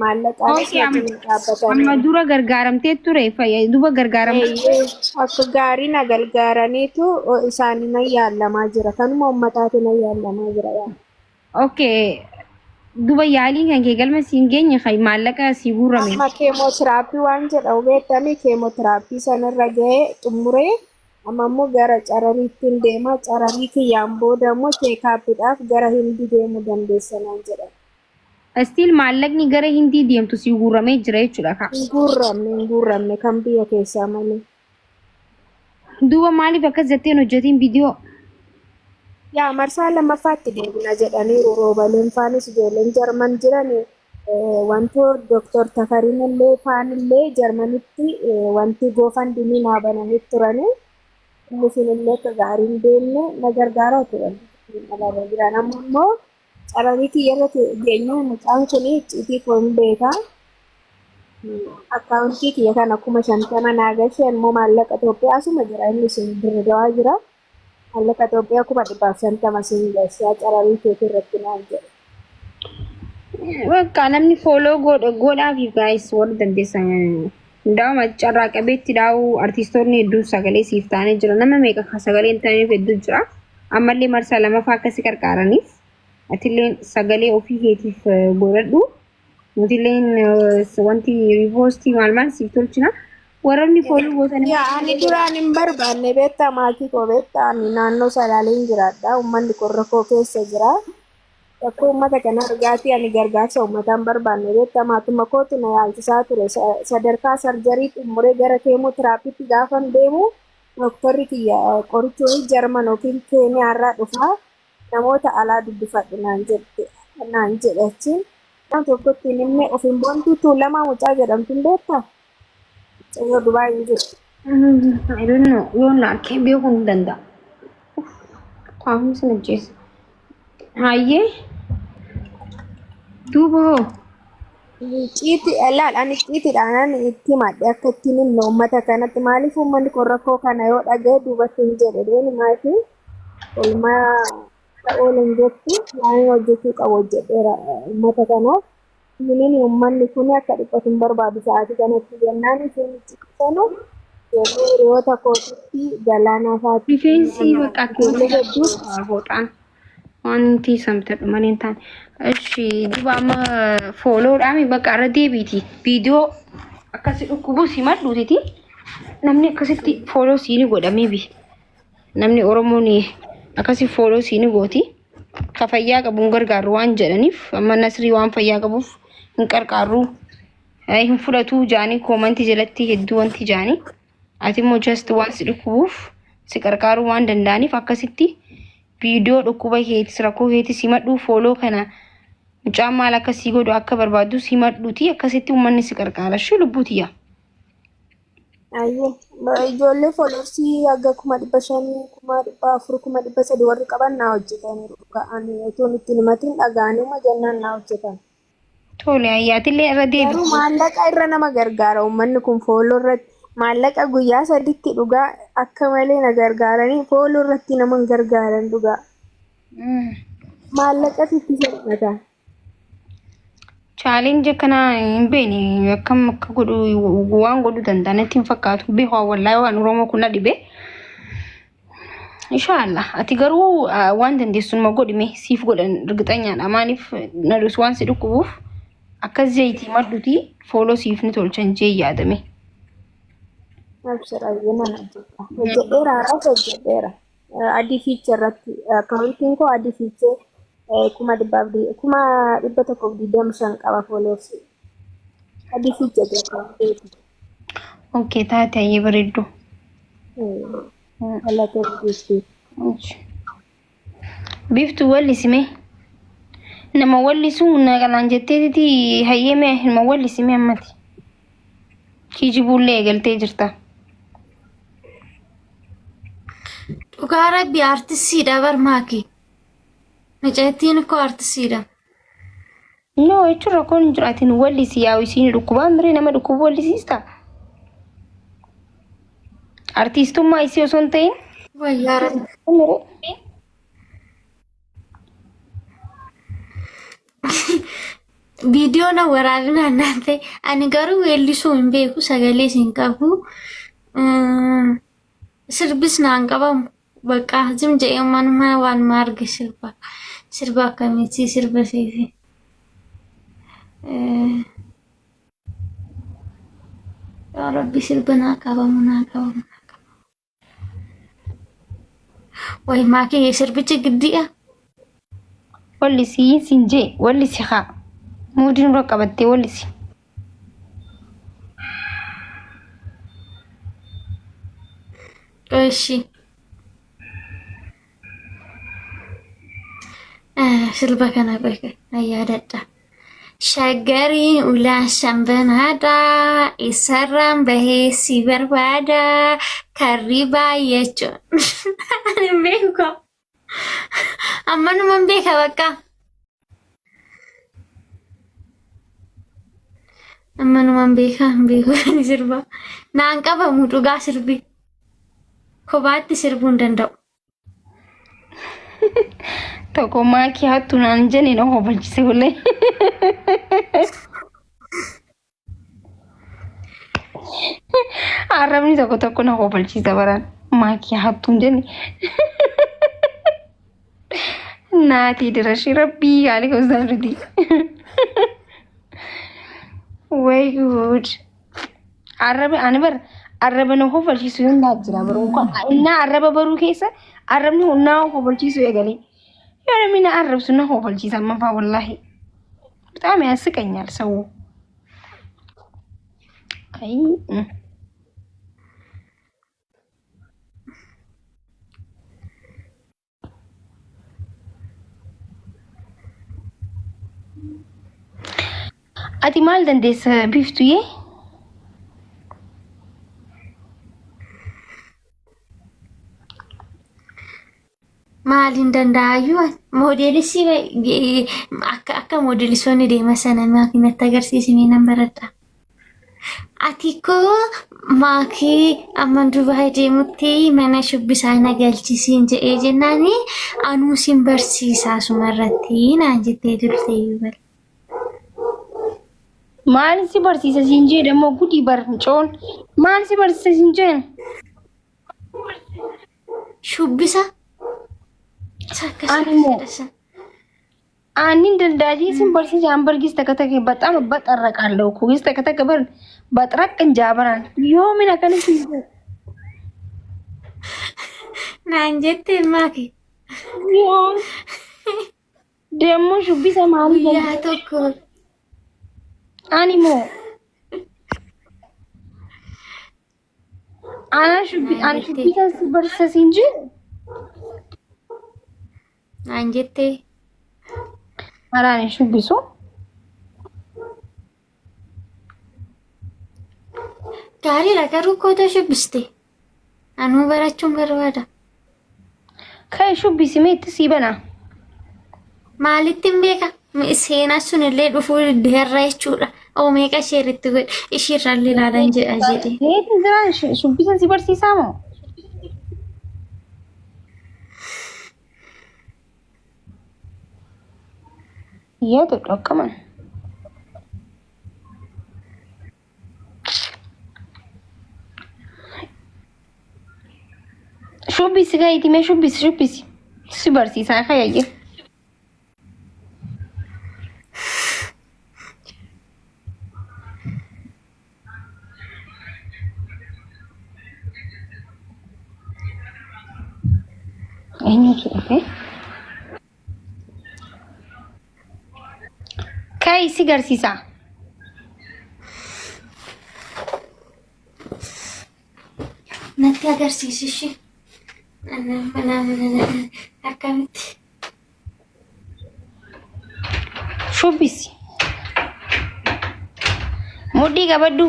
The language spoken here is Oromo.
Maallaqaanis Okay, wajjin hin amma dhaabbatanii. dura gargaaramtee ture duba gargaaramtee. Eeyyee, akka gaarii na gargaaraniitu isaanii nan yaalamaa jira. Kanuma uummataatiin nan yaalamaa jira. Yaa. Okay, duba yaaliin kan kee galma siin geenye kan maallaqa sii guurame. Amma keemootiraappii waan jedhamu beektanii keemootiraappii sanarra ga'ee xumuree amma immoo gara carariittiin deema. Cararii kiyyaan booda immoo cheekaappiidhaaf gara Hindii deemuu dandeessa naan jedhan. Still maallaqni gara Hindii deemtu sii guuramee jira jechuudha kaa. Hin guurramne, hin guurramne kan biyya keessaa malee. Duuba maaliif akkas jetteen hojjetiin viidiyoo? Yaa marsaa lammaffaatti deebina jedhaniiru roobaleen faanis ijoolleen Jarman jiran wantoo Dooktor Tafariin illee faanillee Jarmanitti wanti goofandimii naa bananii turanii inni illee akka gaarii hin deemne na gargaaraa turan. Alaabaa jiran amma immoo cararii kiyya irra geenyaan mucaan kun icciitii koo hin beekaa. Akkaawuntii kiyya kana 50,000 naa galchee immoo maallaqa Itoophiyaa asuma jira inni isin Dirredawaa jira. Maallaqa Itoophiyaa 150,000 siin galchaa cararii keetii irratti naan jedhe. Bakka namni follow godhaafi guys warri dandeessan hundaa'uma carraa qabeetti dhaa'u artistoonni hedduun sagalee siif ta'anii jira. Nama meeqa kan sagalee hin taaneef hedduu jira. Ammallee marsaa lamaffaa akkasi qarqaaraniif atillee sagalee ofii keetiif godhadhu. Nutilleen wanti riipoostii maal maal siif tolchina. Warroonni follow gootan Yaa ani duraan hin barbaanne beektaa maatii koo beektaa ani naannoo Salaaleen jiraadha. Uummanni qorra koo keessa jira. Rakkoo uummata kana argaatii ani gargaarsa uummataa hin barbaanne beektaa maatuma kootu na yaalchisaa ture. Sadarkaa sarjarii xumuree gara keemootiraapiitti gaafan deemu dooktarri kiyya qorichi wayii Jarman yookiin Keeniyaarraa dhufaa namoota alaa dubbifadhu naan jette naan jedhe achiin nama tokkotti hin himne ofiin boontuu Tuulamaa mucaa jedhamtu hin beektaa? Mucayyoo Dubaay hin jirtu. I don't know. Yoon na arkee beekuu hin danda'a. Taa'umsi na ajjeesa. Hayyee duuba hoo Ciiti laal ani ciitiidhaan itti himadhe akka ittiin himne uummata kanatti maaliif uummanni kun rakkoo kana yoo dhaga'e duubatti hin jedhe deeni maatii olmaa oolan jettu waan hojjechuu qabu hojjedheera uummata kanaaf. Minin uummanni kun akka dhiphatu hin barbaadu sa'aatii kanatti jennaan isin ciisanu ijoollee hiriyoota kootitti galaanaa fa'aatti rifeensi bakka akkuma ijoollee hedduu fooxaan wanti samtadhu malee hin taane. Ishi duuba amma fooloodhaan bakka irra deebiiti. Viidiyoo akkasi dhukkubu simadhuutiti namni akkasitti follow siini godha maybe. Namni Oromoon akkasi follow siini gooti. Ka fayyaa qabu hin gargaarru waan jedhaniif amma Nasrii waan fayyaa qabuuf hin qarqaarru hin fudhatu jaanii koomantii jalatti hedduu wanti jaanii. Ati immoo just waan si dhukkubuuf si qarqaaruu waan danda'aniif akkasitti viidiyoo dhukkuba keetis rakkoo keetis himadhuu follow kana mucaan maal akka sii godhu akka barbaaddu himadhuuti akkasitti uummanni si qarqaara. Shii lubbuutiyya. Ayyee ijoollee followersii haga 500,000, 400,000, 300,000 warri qaban naa hojjetaniiru. Ani otoo itti himatiin dhaga'anii jennaan naa hojjetan. Tole ayyaatillee irra Garuu deebi. maallaqa irra nama gargaara uummanni kun follow irratti maallaqa guyyaa saditti dhugaa akka malee na gargaaranii follow irratti nama hin gargaaran dhugaa. Maallaqatu itti salphata. Challenge akkanaa hin beekne akkam akka godhu waan godhuu danda'an natti hin fakkaatu. Beeku wallaahi waan Oromoo kun na dhibe. Inshaallah ati garuu waan dandeessu numa godhime siif godhan rigixanyaadha. Maaliif nadus waan si dhukkubuuf akkas zayitii madduti follow siif ni tolchan jee yaadame. Abshir ayyee nan hojjedha. Hojjedheera har'as hojjedheera. Adii fiichee irratti akkaawuntiin koo adii fiichee 125,000 qaba followersii. Adii fiichee akkaawuntiin. Okay taate ayyee bareeddu. Galatoomi. Biftu wallisime. Nama wallisuu naqalaan jetteetiti hayyee mee nama wallisime ammati. Kijibuullee eegaltee jirta. Dhugaa rabbi artistiidha bar maaki. Mucattiin koo artistiidha. No jechuun rakkoon hin jiru ati nu wallisi yaa'u isiin dhukkubaa miree nama dhukkubu wallisiista. Artiistummaa isii osoo hin ta'in Wayyaa rabbi. miree. Viidiyoo na waraabinaan naan ta'e ani garuu weellisuu hin beeku sagalees hin qabu. Sirbis naan qabamu. Bakka zim jedhee manuma waanuma arge sirba. Sirba akkamitti sirba seeti. Yaa Rabbi sirba naa qabamu naa qabamu naa qabamu. Wayi maakii sirbichi giddiidha. Wallisi siin jee wallisi haa. Muudii nurra qabattee wallisi. Eshi. Sirba kana qoy na yaadadha. Shaggariin ulaa shambanaadha. Isarraan bahee si barbaada. Karri baay'achuun. Ani hin beeku. Ammanuman beeka bakka. Ammanuman beeka hin beeku ani sirba. Naan qabamu dhugaa sirbi. Kophaatti sirbuu hin danda'u. Tokko maakii hattu naan jenne na hofalchise ulee. Arrabni tokko tokko na hofalchiisa baraan. Maakii hattuun jenne. Naatii dirashii rabbii gaalii gosa miti. Way good. Arraba ani bar arraba na hofalchiisu hin jira baruu. Innaa arraba baruu keessa arrabni naa hofalchiisu eegalee. Yoo namni na arrabsu na hofalchiisa amma faa wallaahi. በጣም ያስቀኛል ሰው። አይ Ati maal dandeessa biiftuye? Maaliin danda'ayyuu moodeelisii akka akka moodelisoonni deema sana maakinatti agarsiisimee nan baradha. Ati koo maakii amma Dubaay deemutti mana shubbisaa na galchisiin jedhee jennaani anuu sin barsiisaa sumarratti naan jettee turte iyyuu. Maal si barsiisa siin jee ደግሞ gudii bar micoon maal si barsiisa siin jeen? Shubbisa. Isa akkas Ani moo fedha. Aannin danda'anii sin barsiisa an bargis takka takka በጣም በጠረቃለሁ እኮ ግስ takka takka bar በጥረቅ እንጃ በራን yoomin akkana siin jee? Naan jette maaki. Yoom ደግሞ shubbisa maalii Guyyaa dandeessa? tokko Ani moo ana shubbi naan ani jette. shubbisa si barsiisa siin jee? Naan jette. Maraan hin shubbisu. Gaariidha garuu koota shubbiste. Anuu barachuun barbaada. Kai shubbisi mee itti sii banaa. Maalitti hin beeka? Seenaa sun illee dhufuu diddeerra jechuudha. Oo meeqa isheerritti godhe ishiirrallee ilaalan jedha jedhe. Eetin jira shubbisa si barsiisaa moo? Yaa tokko akkaman. Shubbisi kaayiti mee shubbisi shubbisi. Si barsiisaa kaayayye. Eenyutu dhufe? Kaayi si garsiisaa. Natti agarsiisi ishee. Akkamitti? Shubbisi. Mudhii qabadhu.